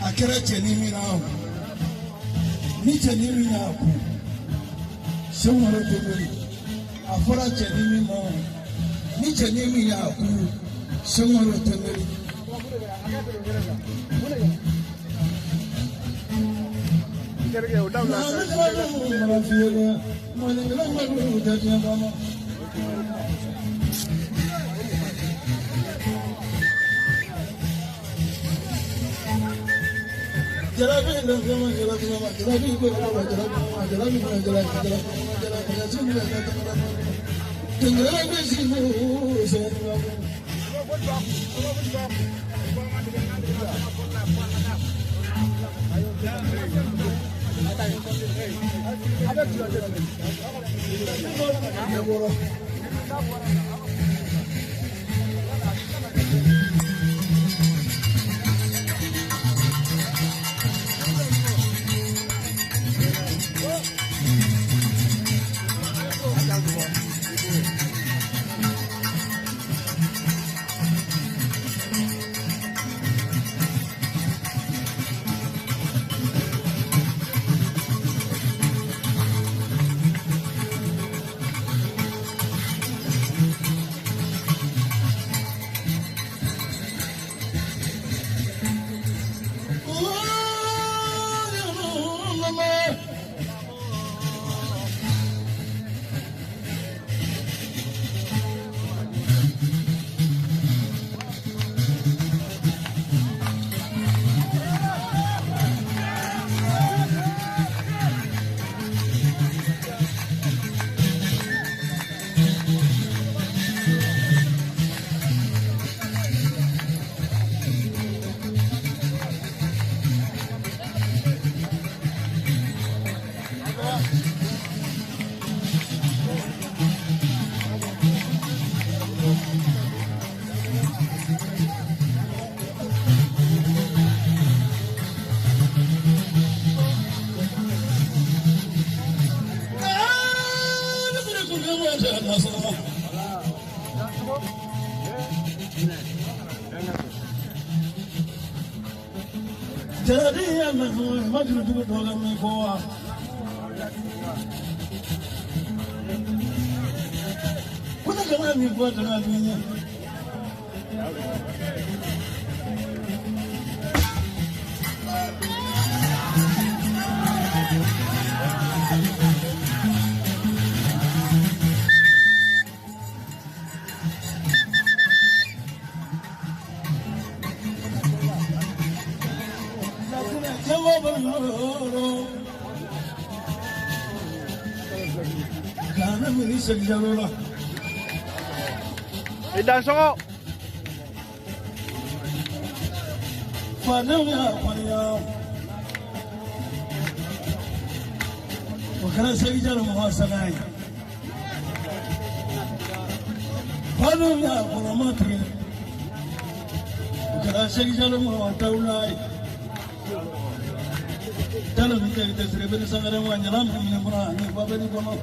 A kɛra cɛnin min na ni cɛnin min y'a kun Sɛkumaru Tembeli a fɔra cɛnin min ma ni cɛnin min y'a kun Sɛkumaru Tembeli. tɛ nasɔrɔ. Jaladi ya nasɔrɔ ma jurujugu dɔ ka min fɔ wa. Ko ne kana nin fɔ jaladi ye. I dansɔgɔ. Fadenw y'a kɔniya. O kɛra Segu Jalo mɔgɔ saba ye. Fadenw y'a kɔnɔma tigɛ. O kɛra Segu Jalo mɔgɔ tawula ye. Jalo min tɛ tɛ siri bɛ ni sangare wa ɲaga min bɔra ani ba bɛ ni kɔnɔ.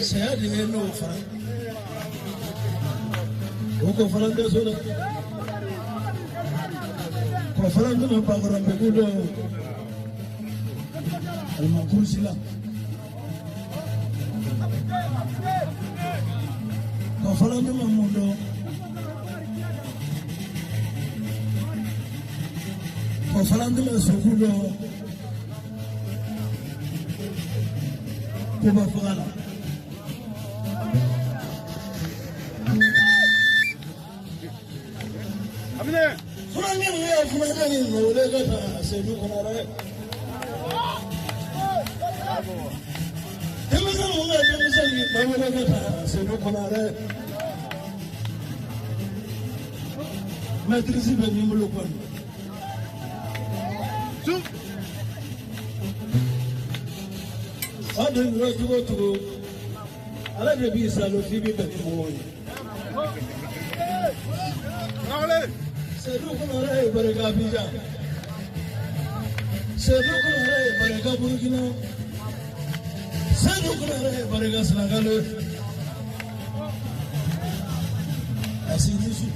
Saya de ye n'o fara o ko fana tɛ so dɛ kɔ fana tɛna bakɔrɔnbegu dɔn alimakurusi la kɔ fana tɛna mun dɔn kɔ fana tɛna soku dɔn koba faga la. Maîtrise bɛ min bolo kɔni. Aw de yɔrɔ cogo o cogo, ala de b'i salo f'i bɛ bɛn ni mɔgɔw ye. Seydou Konaré ye barika Abidjan. Seydou Konaré ye barika Burkina. Seydou Konaré ye barika Sénégal. Asi Yusu.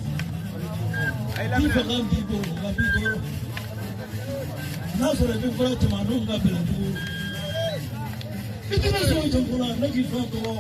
Bi faga bi bo ka bi tɔɔrɔ. N'a sɔrɔ i bɛ fura tɛmɛ a n'o ka bɛlɛdugu. I tɛna sɔn jɔn la ne k'i fa tɔgɔ.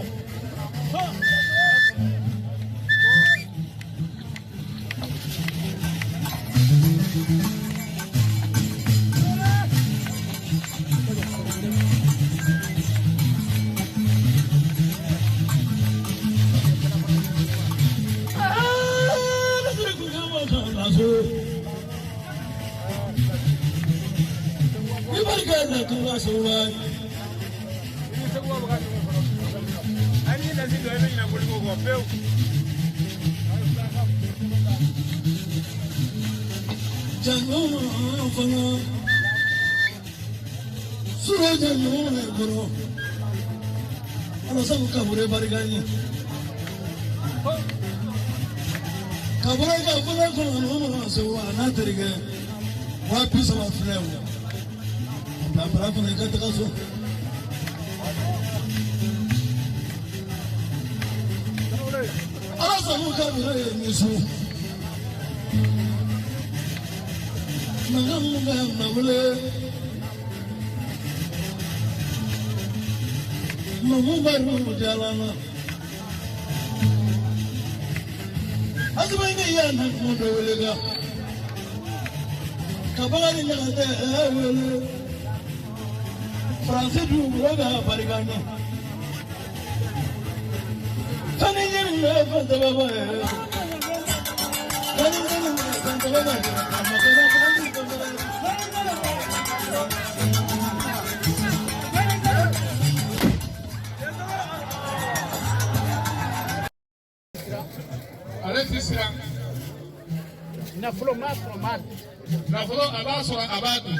kan na so. I barika da kan so wa. Jango fana suro jango ne kɔrɔ ala sago kabure barika ɲɛ kabure ka fana kɔnɔ n'o se wa a n'a terikɛ 30,000 filɛ o a bila bara kɔnɔ i ka taga so. Ala sago kabure ye min so. Mangan mawle mamu baru jalana azmai ya na mo welega kabali na de wele France du roga barigane tani yin na fa da baba tani yin na fa da baba. Ale ti siran. Nafolo ma sɔrɔ ma dun. Nafolo a b'a sɔrɔ a b'a dun.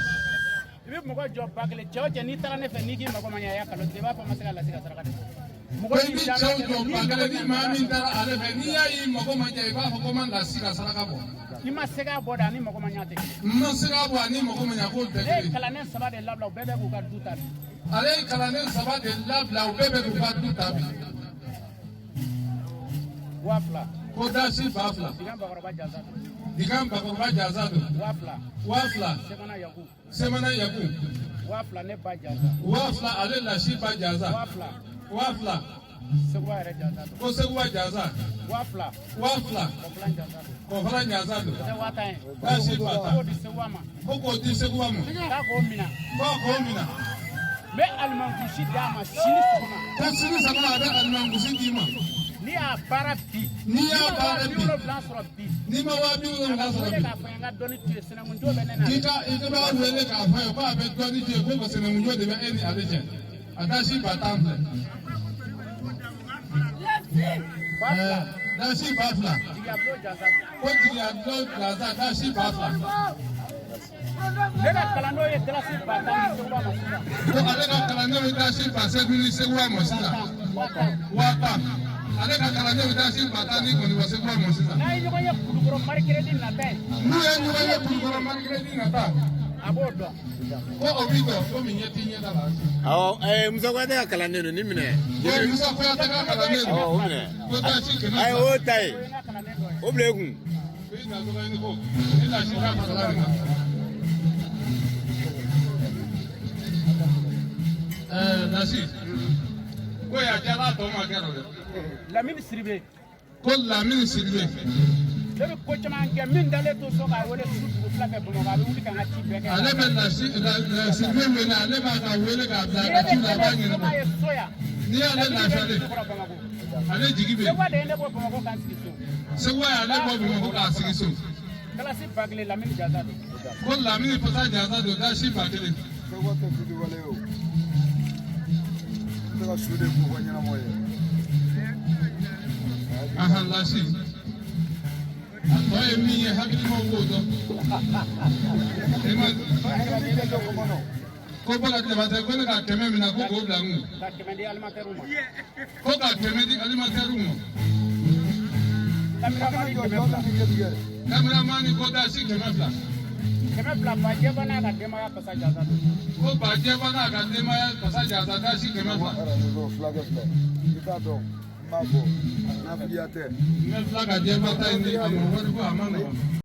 I bɛ mɔgɔ jɔ ba kelen cɛ o cɛ n'i taara ne fɛ n'i k'i mago ma ɲɛ a y'a kalo tigɛ i b'a fɔ n ma se ka lase ka saraka de. Ko i bɛ cɛw jɔ ba kelen ni maa min taara ale fɛ n'i y'a ye mago ma ɲɛ i b'a fɔ ko n ma lasi ka saraka bɔ. N'i ma se k'a bɔ de ani mago ma ɲɛ tɛ kelen. N ma se k'a bɔ ani mago ma ɲɛ k'o tɛ kelen. Ne ye kalanden 3 de labila u bɛɛ bɛ k'u ka du ta bi. Ale ye kalanden 3 de labila u bɛɛ bɛ k'u ka du ta bi. 2,000. Ko dasi 2,000. Dikan bakɔrɔba jansa don. Dikan bakɔrɔba jansa don. 2,000. 2,000. Semana Yaku. Semana Yaku. 2,000 ne ba jansa. 2,000 ale lasi ba jansa. 2,000. 2,000. Seguba yɛrɛ jansa don. Ko Seguba jansa. 2,000. 2,000. Kɔfilan jansa don. Kɔfilan jansa don. O tɛ 10,000 ye. Dasi 10,000. K'o di Seguba ma. Ko k'o di Seguba ma. K'a k'o minɛ. K'a k'o minɛ. N bɛ alimankusi d'a ma sini sɔgɔma. Ko sini sɔgɔma a bɛ alimankusi d'i ma. N'i y'a baara bi. N'i y'a baara bi. N'i ma 70,000 sɔrɔ bi. N'i ma 70,000 sɔrɔ bi. K'a fɔ n ka dɔnni to yen sinankunjo bɛ ne na. K'i ka i b'a wele k'a fɔ a ye k'a bɛ dɔnni to yen ko sinankunjo de bɛ e ni ale cɛ. A dasi 10,000 filɛ. Dasi 2,000. Jigiya bulon jansa don. Ko jigiya bulon jansa dasi 2,000. Ne ka kalandenw ye dalasi 10,000 di Seguba ma sisan. Ko ale ka kalandenw ye dalasi 8,000 di Seguba ma sisan. 10,000. Ale ka kalandenw bɛ dasi 10,000 ni kɔni bɔ Seguba ma sisan. N'a ye ɲɔgɔn ye Kulukɔrɔ marikɛrɛdi nata ye. N'u ye ɲɔgɔn ye Kulukɔrɔ marikɛrɛdi nata. A b'o dɔn. Ko o b'i dɔn komi ɲɛ t'i ɲɛ da la. Awɔ Musa Kuyate ka kalanden don nin minɛ. Ko Musa Kuyate ka kalanden don. Awɔ o minɛ. Ko dasi 500. Ayi o ta ye. O bila e kun. I na dɔgɔ ɲini ko i lasi t'a fasala nin na. Lasi. Ko ya jala tɔ ma kɛ dɛ. Lamini Siribe. Ko Lamini Siribe. Ne bɛ ko caman kɛ min dalen to so k'a wele su dugu fila fɛ Bamakɔ a bɛ wuli ka n ka ci bɛɛ kɛ. Ale bɛ lasi Siribe wele ale b'a ka wele k'a bila a ka ci la a b'a ɲɛnabɔ. N'i y'ale lafiyalen ale jigi bɛ yen. Seguba de ye ne bɔ Bamakɔ k'an sigi so. Seguba y'ale bɔ Bamakɔ k'a sigi so. Dalasi 1,000 Lamini jansa don. Ko Lamini fasa jansa don dasi 1,000. Seguba tɛ fili wale ye o. Ne ka su de ko fɔ ɲɛnamɔ ye. Ahan lasi. A tɔ ye min ye hakilimaw b'o dɔn. Ko bɔra Jabatɛ ko ne ka 100 minɛ ko k'o bila n kun. Ka 100 di alimentaire ma. Ko ka 100 di alimentaire ma. Caméraman ko dasi 200. 200 Bajɛba n'a ka denbaya kasa jansa don. Ko Bajɛba n'a ka denbaya kasa jansa dasi 200. Fulakɛ filɛ i t'a dɔn n b'a fɔ nafigiya tɛ. N bɛ tila ka jɛba ta in di a ma wari ko a ma nɔgɔn.